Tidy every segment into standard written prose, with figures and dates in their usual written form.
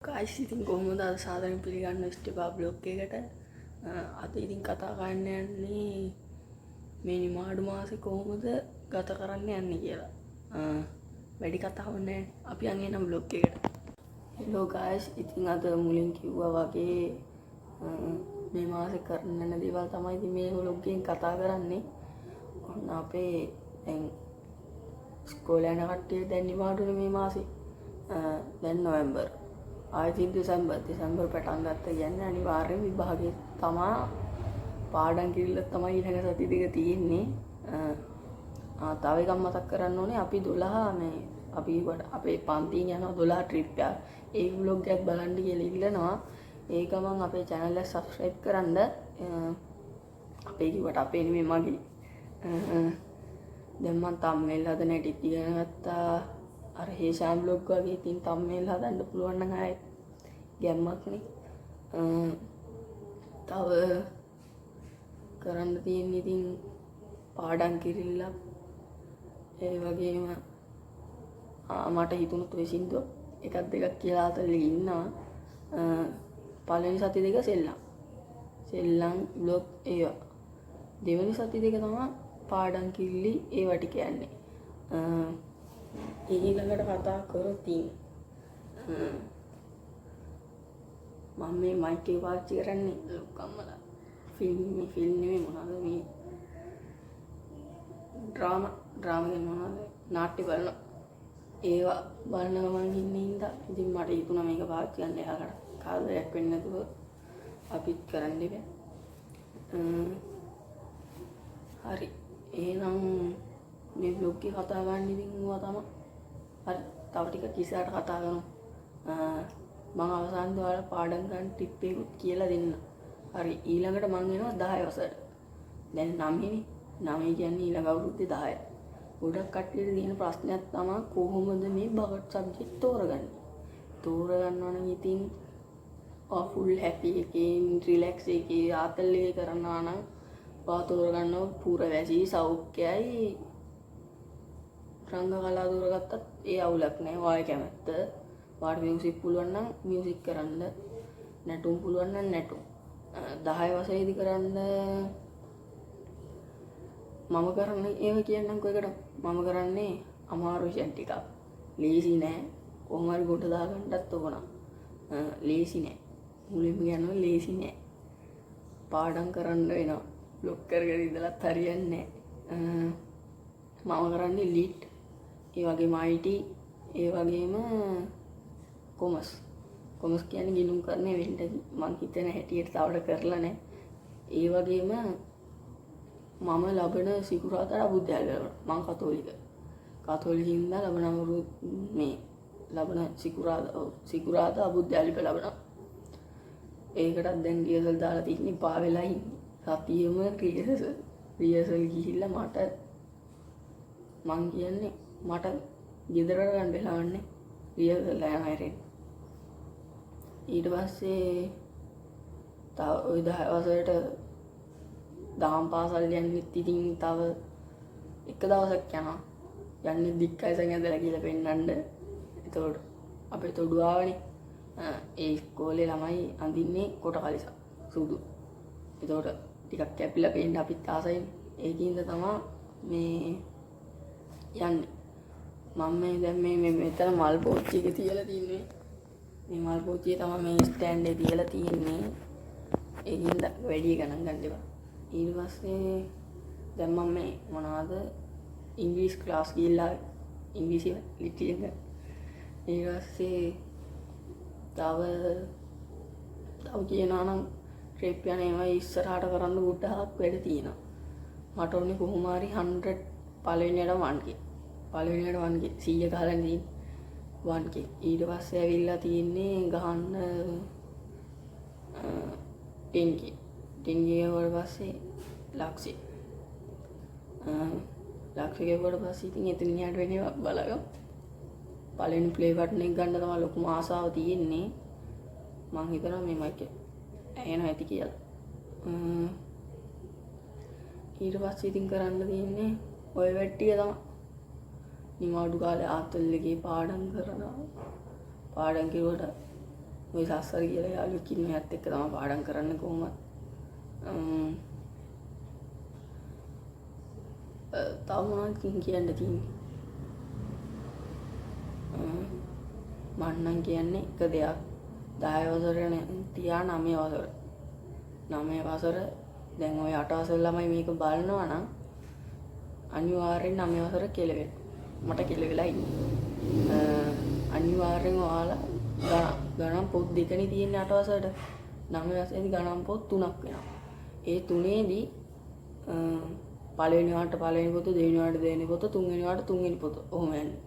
Guys, ඉතින් කොහොමද? අද සාදරයෙන් පිළිගන්න ස්ටෙපා බ්ලොග් එකට. අද ඉතින් කතා කරන්න යන්නේ මේ නිමාඩු මාසේ කොහොමද ගත කරන්න යන්නේ කියලා. වැඩි කතාවක් නෑ. අපි යන් එහෙනම් බ්ලොග් එකට. හෙලෝ ගයිස්, ඉතින් අද මුලින් කිව්වා වගේ මේ මාසේ කරන්න යන දේවල් තමයි ඉතින් මේ බ්ලොග් එකෙන් කතා කරන්නේ. ඔන්න අපේ දැන් ඉස්කෝලේ යන කට්ටිය දැන් නිමාඩුනේ මේ මාසේ. දැන් නොවැම්බර්. ආයෙත් දෙසැම්බර්. දෙසැම්බර් පටන් ගත්ත කියන්නේ අනිවාර්යෙන් විභාගේ තමා, පාඩම් කිරිල්ල තමයි ඊළඟ සති දෙක තියෙන්නේ. ආ, තව එකක් මතක් කරන්න ඕනේ. අපි 12 මේ අපි අපේ පන්තියෙන් යනවා 12 ට්‍රිප් එකක්. ඒ ව්ලොග් එකත් බලන්න කියලා ඉල්ලනවා. ඒ ගමන් අපේ චැනල් එක සබ්ස්ක්‍රයිබ් කරන්න. අපේ කිව්වට අපේ නෙමෙයි, මගේ. දැන් මං තම්නේල් හදන හැටිත් ඉගෙන ගත්තා. අර හේෂාන් බ්ලොග් වගේ ඉතින් තම්නේල් හදන්න පුළුවන් නම් ආයෙත් ගැම්මක් නේ. තව කරන්න තියෙන්නේ ඉතින් පාඩම් කිරිල්ලක්. ඒ වගේම මට හිතුණුත් ඔය සින්දුව එකක් දෙකක් කියලා ආතල් එකේ ඉන්නවා. පළවෙනි සති දෙක සෙල්ලම්. සෙල්ලම්, බ්ලොග් ඒවා. දෙවෙනි සති දෙක තමයි පාඩම් කිරිලි ඒවා ටික යන්නේ. ඊළඟට කතා කරොත් මම මේ මයික් එක පාවිච්චි කරන්නේ ලොක්කම්මලා ෆිල්ම්, මේ ෆිල්ම් නෙමෙයි, මොනවද මේ ඩ්‍රාමා, ඩ්‍රාමා කියන්නේ මොනවද, නාට්‍ය බලනවා. ඒවා බලන ගමන් ඉන්න හින්දා ඉතින් මට හිතුණා මේක පාවිච්චි කරන්න එයාලට කරදරයක් වෙන්නේ නැතුව අපිත් කරන්න බෑ. හරි, එහෙනම් මේ බ්ලොග් එකේ කතා කරන්න ඉතින් ඒවා තමයි. හරි, තව ටිකක් ඉස්සරහට කතා කරමු. මං අවසානයේ ඔයාලා පාඩම් ගන්න ටිප් එකකුත් කියලා දෙන්න. හරි, ඊළඟට මං එනවා 10 වසරට. දැන් 9නේ. 9 කියන්නේ ඊළඟ අවුරුද්දේ 10. ගොඩක් කට්ටියට තියෙන ප්‍රශ්නයක් තමයි කොහොමද මේ බකට් සබ්ජෙක්ට් තෝරගන්නේ. තෝරගන්නවා නම් ඉතින් ඔයා ෆුල් හැපි එකේ, රිලැක්ස් එකේ, ආතල් එකේ කරනවා නම් ඔයා තෝරගන්නවා පුරවැසි, සෞඛ්‍යයි රංග කලා තෝරගත්තත් ඒ අවුලක් නෑ. ඔයාගේ කැමැත්ත. ඔයාට මියුසික් පුළුවන් නම් මියුසික් කරන්න. නැටුම් පුළුවන් නම් නැටුම්. 10 වසරේදී කරන්න මම කරන්නේ ඒව කියන්නම්කෝ එකට. මම කරන්නේ අමාරු විෂයන් ටිකක්. ලේසි නෑ. කොහොම හරි ගොඩ දාගන්නත් ඕන. ලේසි නෑ. මුලින්ම කියනවා ලේසි නෑ. පාඩම් කරන්න වෙනවා. බ්ලොක් කරගෙන ඉඳලත් හරියන්නේ නෑ. මම කරන්නේ ලිට්, ඒ වගේම IT, ඒ වගේම කොමර්ස්. කොමර්ස් කියන්නේ ගිණුම් කරන්නේ වෙන්න මං හිතන හැටියට තවට කරලා නෑ. ඒ වගේම මම ලබන සිකුරාදා අබුද්ධයාල ලබනවා. මං කතෝලික. කතෝලික හින්දා ලබන අවුරුදු මේ ලබන සිකුරාදා, ඔව්, සිකුරාදා අබුද්ධයාලිප ලබනවා. ඒකටත් දැන් රිහර්සල් දාලා තින්නේ, පා වෙලා ඉන්නේ. සතියෙම රිහර්සල්. රිහර්සල් ගිහිල්ලා මට මං කියන්නේ මට ගෙදරට ගන්න වෙලාවක් නෑ. රිහර්සල් යනවා ඇරෙන්න. ඊට පස්සේ තව ඔය 10 වසරට දහම් පාසල් යන්නෙත් ඉතින් තව එක දවසක් යනවා. යන්නේ දික්කයිසන් ඇදලා කියලා පෙන්නන්න. එතකොට අපේ තොඩුවාවනේ. ඒ ඉස්කෝලේ ළමයි අඳින්නේ කොට කලිසම් සුදු. එතකොට ටිකක් කැපිලා පේන්න අපිත් ආසයිනේ. ඒකින්ද තමා මේ යන්නේ. මම මේ දැන් මේ මේ මෙතන මල් පෝච්චි එක තියලා තින්නේ. මේ මල් පෝච්චිය තමයි මේ ස්ටෑන්ඩ් එකේ තියලා තියෙන්නේ. ඒකින්ද වැඩි ගණන් ගන්න එපා. ඊට පස්සේ දැන් මම මේ මොනවද ඉංග්‍රීසි ක්ලාස් ගිහිල්ලා ඉංග්‍රීසි ලිට්‍රේචර්. ඊට පස්සේ තව තව කියනවා නම් ට්‍රිප් යන ඒවා ඉස්සරහට කරන්න ගොඩාක් වැඩ තියෙනවා. මට ඕනේ කොහොම හරි 100 පළවෙනියට 1K. පළවෙනියට 1K 100 ගහලා තියෙන්නේ 1K. ඊට පස්සේ ඇවිල්ලා තියෙන්නේ ගහන්න 10K. 10K ගැහුවට පස්සේ ලක්ෂය. ලක්ෂ ගැහුවට පස්සේ ඉතින් එතනින් එහාට වෙන ඒවා බලගමු. පළවෙනි ප්ලේ බටන් එක ගන්න තමයි ලොකුම ආසාව තියෙන්නේ. මං හිතනවා මේ මයික් එක ඇහෙනවා ඇති කියලා. ඊට පස්සේ ඉතින් කරන්න තියෙන්නේ ඔය වැඩ ටික තමයි. නිවාඩු කාලේ ආතල් එකේ පාඩම් කරනවා. පාඩම් කිරුවට ඔය සස්සර කියලා යාළුවෙක් ඉන්න එයාත් එක්ක තමයි පාඩම් කරන්නේ කොහොමත්. තව මොනවද කියන්න තියෙන්නේ? මං නම් කියන්නේ එක දෙයක් 10 වසර තියා 9 වසර 9 වසර දැන් ඔය 8 වසර ළමයි මේක බලනවා නම් අනිවාර්යෙන් 9 වසර කෙලවෙනවා. මට කෙලවෙලා ඉන්නේ. අනිවාර්යෙන් ඔයාලා ගණන් පොත් දෙකනේ තියෙන්නේ 8 වසරට. 9 වසරේදී ගණන් පොත් 3ක් වෙනවා. ඒ තුනේදී පළවෙනි වාරට පළවෙනි පොත, දෙවෙනි වාරට දෙවෙනි පොත, තුන්වෙනි වාරට තුන්වෙනි පොත. ඔහොම යන්නේ.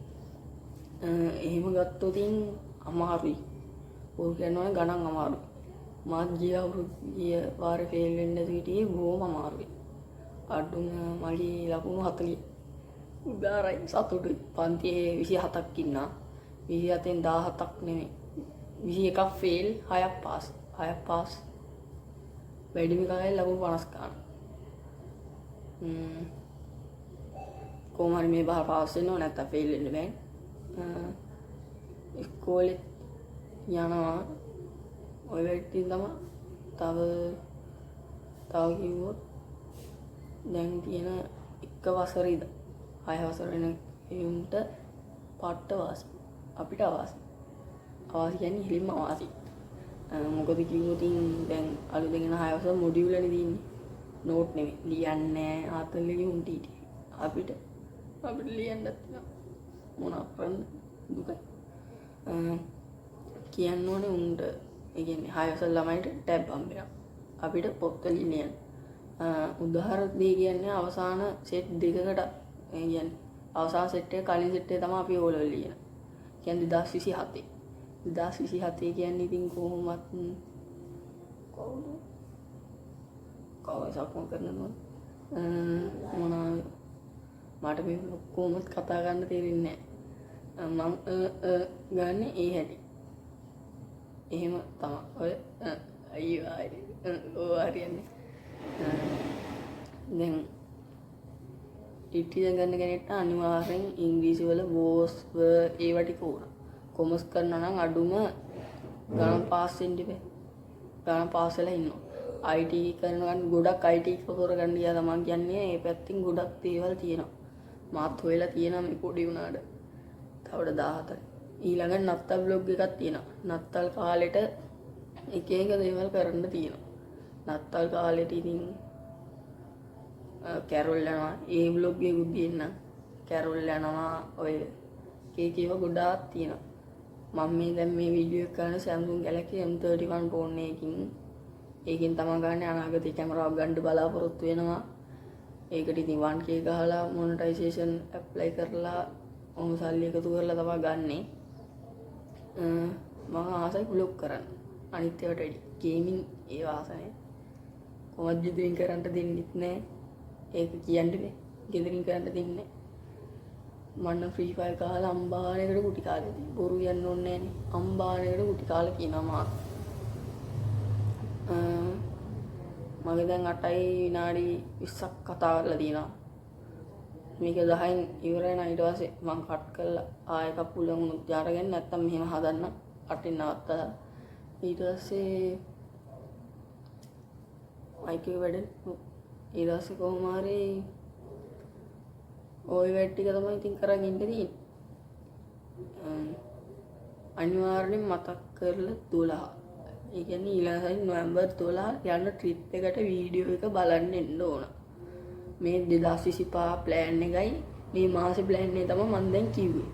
එහෙම ගත්තොත් අමාරුයි. බොරු කියනවා ගණන් අමාරුයි. මාත් ගිය අවුරුදු ගිය වාරේ ෆේල් වෙන්න නැතුව හිටියේ බොහොම අමාරුයි. අඩුම මගේ ලකුණු 40. උදාරයි සතුටුයි. පන්තියේ 27ක් ඉන්නා. 27න් 17ක් නෙමෙයි. 21ක් ෆේල් 6ක් පාස්. 6ක් පාස්. වැඩිම කාලේ ලකුණු 50 ගන්න. කොහොම හරි මේ පාර පාස් වෙන්න ඕන නැත්තම් ෆේල් වෙන්න බෑනේ. ඉස්කෝලෙත් යනවා. ඔය වැඩ ටික තමයි තව කිව්වොත් දැන් තියෙන එක වසර ඉඳන් 6 වසර වෙන එවුන්ට පට්ට වාසි. අපිට අවාසි. අවාසි කියන්නේ හිලින්ම අවාසි. මොකද කිව්වොත් දැන් අලුතෙන් එන 6 වසර මොඩියුල් වනේ තියෙන්නේ. නෝට් නෙමෙයි. ලියන්නේ ආතල් එකේ උන්ට හිටියේ. අපිට ලියන්නත් වෙනවා. මොන අපරන්න දුකයි. කියන්න ඕනේ උන්ට ඒ කියන්නේ 6 වසර ළමයිට ටැබ් හම්බ වෙනවා. අපිට පොත් වලින් ලියන්න. උදාහරණ දෙය කියන්නේ අවසාන සෙට් දෙකකට ඒ කියන්නේ අවසාන සෙට් එක කලින් සෙට් එක තමයි අපි ඕ ලෙවල් ලියන. කියන්නේ 2027. 2027 කියන්නේ ඉතින් කොහොමත් කවුද? කවුද සක්මන් කරනවද? මොනවා මට මේ කොහොමත් කතා කරන්න තේරෙන්නේ නැහැ. මං ගන්න ඒ හැටි. එහෙම තමයි. ඔය අයියෝ ආයේ ඔය හරියන්නේ. දැන් ඉටියන් ගන්න කෙනෙක්ට අනිවාර්යෙන් ඉංග්‍රීසි වල වෝස් ඒවා ටික ඕන. කොමර්ස් කරනවා නම් අඩුම ගණන් පාස් වෙන්න ඉපේ. ගණන් පාස් වෙලා ඉන්නවා. IT කරන ගොඩක් IT කරගන්න ගියා තමන් කියන්නේ ඒ පැත්තෙන් ගොඩක් දේවල් තියෙනවා. මාත් හොයලා තියෙනවා මේ පොඩි වුණාට. තවට 14. ඊළඟ නත්තල් බ්ලොග් එකක් තියෙනවා. නත්තල් කාලෙට එක එක දේවල් කරන්න තියෙනවා. නත්තල් කාලෙට ඉතින් කැරොල් යනවා. ඒ බ්ලොග් එකකුත් ගේන්න. කැරොල් යනවා. ඔය එක එක ඒවා ගොඩාක් තියෙනවා. මම මේ දැන් මේ වීඩියෝ එක කරන්නේ Samsung Galaxy M31 phone එකකින්. ඒකෙන් තමා ගන්න අනාගතේ කැමරාවක් ගන්න බලාපොරොත්තු වෙනවා. ඒකට ඉතින් 1K ගහලා මොනටයිසේෂන් ඇප්ලයි කරලා ඔහොම සල්ලි එකතු කරලා තමා ගන්නෙ. මම ආසයි බ්ලොග් කරන්න. අනිත් ඒවාට වැඩි ගේමින් ඒවා ආස නෑ. කොහොමද ගෙදරින් කරන්න දෙන්නෙත් නෑ. ඒක කියන්න බෑ. ගෙදරින් කරන්න දෙන්නේ නෑ. මම නම් ෆ්‍රී ෆයර් ගහලා අම්බානයකට ගුටි කාලා තියෙනවා. බොරු කියන්න ඕනේ නෑනේ. අම්බානයකට ගුටි කාලා කියනවා මාත්. මගේ දැන් 8යි විනාඩි 20ක් කතා කරලා තියෙනවා. මේක 10න් ඉවර වෙනා ඊට පස්සේ මං කට් කරලා ආයෙ එකක් පුළුවන් වුණොත් අරගෙන නැත්තම් මෙහෙම හදන්න 8න් නවත්තලා ඊට පස්සේ මයික් එක වැඩ ඊට පස්සේ කොහොම හරි ඔය වැඩ ටික තමයි ඉතින් කරන් ඉන්න තියෙන්නේ. අනිවාර්යෙන් මතක් කරලා 12. ඒ කියන්නේ ඊළඟ සති නොවැම්බර් 12 යන ට්‍රිප් එකට වීඩියෝ එක බලන්න එන්න ඕන. මේ 2025 ප්ලෑන් එකයි මේ මාසේ ප්ලෑන් එක තමයි මම දැන් කිව්වේ.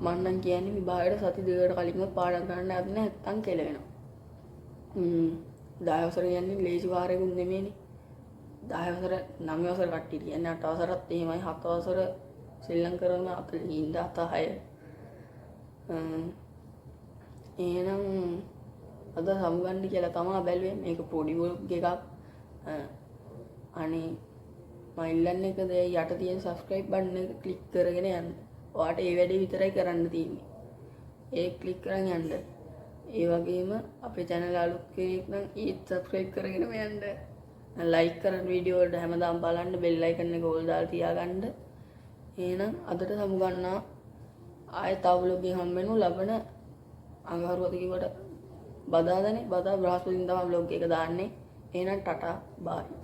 මං නම් කියන්නේ විභාගයට සති දෙකකට කලින්වත් පාඩම් කරන්න යන්න නැත්තම් කෙලවෙනවා. 10 වසර කියන්නේ ලේසි වාරයකුත් නෙමෙයිනේ. 10 වසර 9 වසර කට්ටිය කියන්නේ 8 වසරත් එහෙමයි 7 වසර සෙල්ලම් කරන 4 ඉඳ 7 6. එහෙනම් අද සමුගන්න කියලා තමා බැලුවේ. මේක පොඩි ව්ලොග් එකක්. අනේ මම ඉල්ලන්නේ එක දෙයයි යට තියෙන සබ්ස්ක්‍රයිබ් බටන් එක ක්ලික් කරගෙන යන්න. ඔයාට ඒ වැඩේ විතරයි කරන්න තියෙන්නේ. ඒක ක්ලික් කරන් යන්න. ඒ වගේම අපේ channel අලුත් කෙනෙක් නම් ඒත් සබ්ස්ක්‍රයිබ් කරගෙනම යන්න. ලයික් කරන්න වීඩියෝ වලට හැමදාම බලන්න බෙල් අයිකන් එක ඕල් දාලා තියාගන්න. එහෙනම් අදට සමුගන්නා. ආයෙ තව ව්ලොග් එකකින් හම්බ වෙමු ලබන අඟහරුවාද කිව්වට බදාදනේ, බදා බ්‍රහස්පතින්දා තමයි ව්ලොග් එක දාන්නේ. එහෙනම් ටටා බායි.